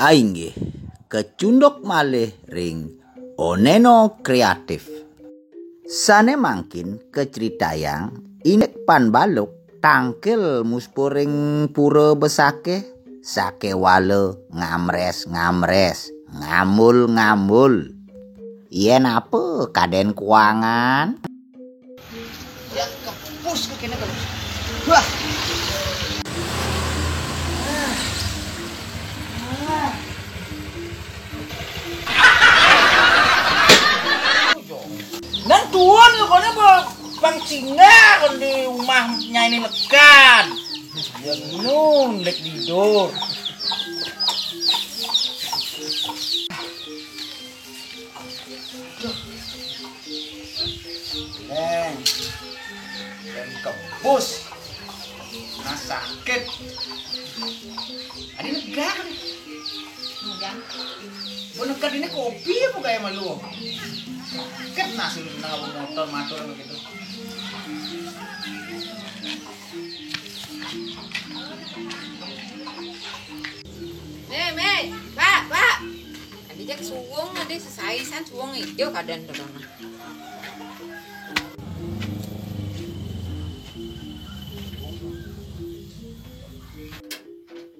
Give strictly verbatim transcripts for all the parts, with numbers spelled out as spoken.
Inggih, kecunduk malih ring Oneno Kreatif. Sane mangkin kacritayang indik Pan Baluk tangkil muspuring pura besake, sakewala ngamres-ngamres, ngambul-ngambul. Yen apa kaden kuangan? Yang kepus ke kene kepus. Wah. Nang tuan lu kone ba pang singa kon di rumah nyai ni lekan. Yang nun lek tidur. Beng. Beng kebus. Nah sakit. Adi negak. Enggak. Mau negak ini kopi apa kayak malu? Sakit nasi lu senang apa motor matur begitu. Nih, Mei, Pak, Pak. Adi jak suwung, adi sesaisan suwung ijo kadan terona.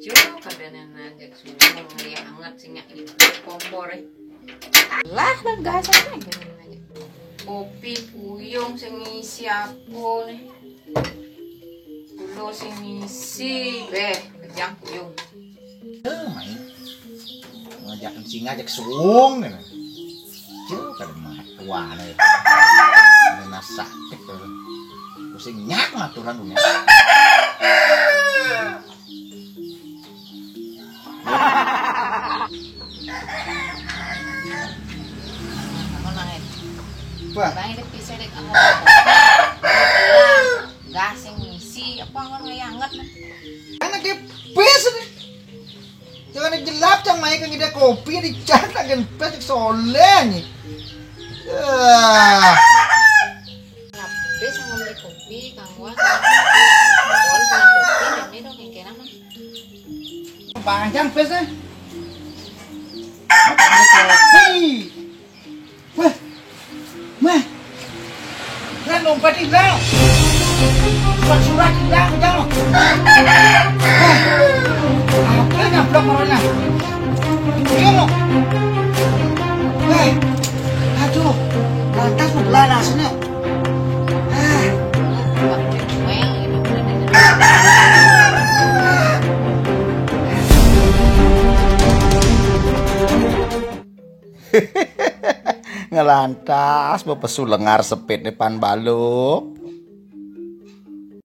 Jo, kadane najak suwung, ngeri anget sing nyak idup kompor, eh. Lah, lah, gas aja, kadane najak. Kopi puyung sing ngisi apa nih? Gula sing ngisi, beh, kejang puyung. Eh, main. Ngajak sing ngajak suwung, kan. Jo, kada matuan, eh. Nena sakit, eh. Pusing nyak maturan punya. Apa nang, eh? Wah. Bang, itu pisau dek, aku. Gas sing ngisi, apa ngon anget, nah. Anak dia pes, nih. Jangan jelap, cang mai kang ida kopi, dicat lagi pes, soleh, nih. Ah. Habis ngombe kopi, kang wah. Pol sama kopi, ini dong yang kena mah. Panjang pes, eh. Kopi. Wah. Mah. Kan dompet hilang. Surat-surat hilang, jauh. Wah. Apa nyaplok orangnya? Jujur, loh. Wah. Aduh. Lantas mau belah nasnya. Ah. Ngelantas bepesu lengar sepitne Pan Baluk.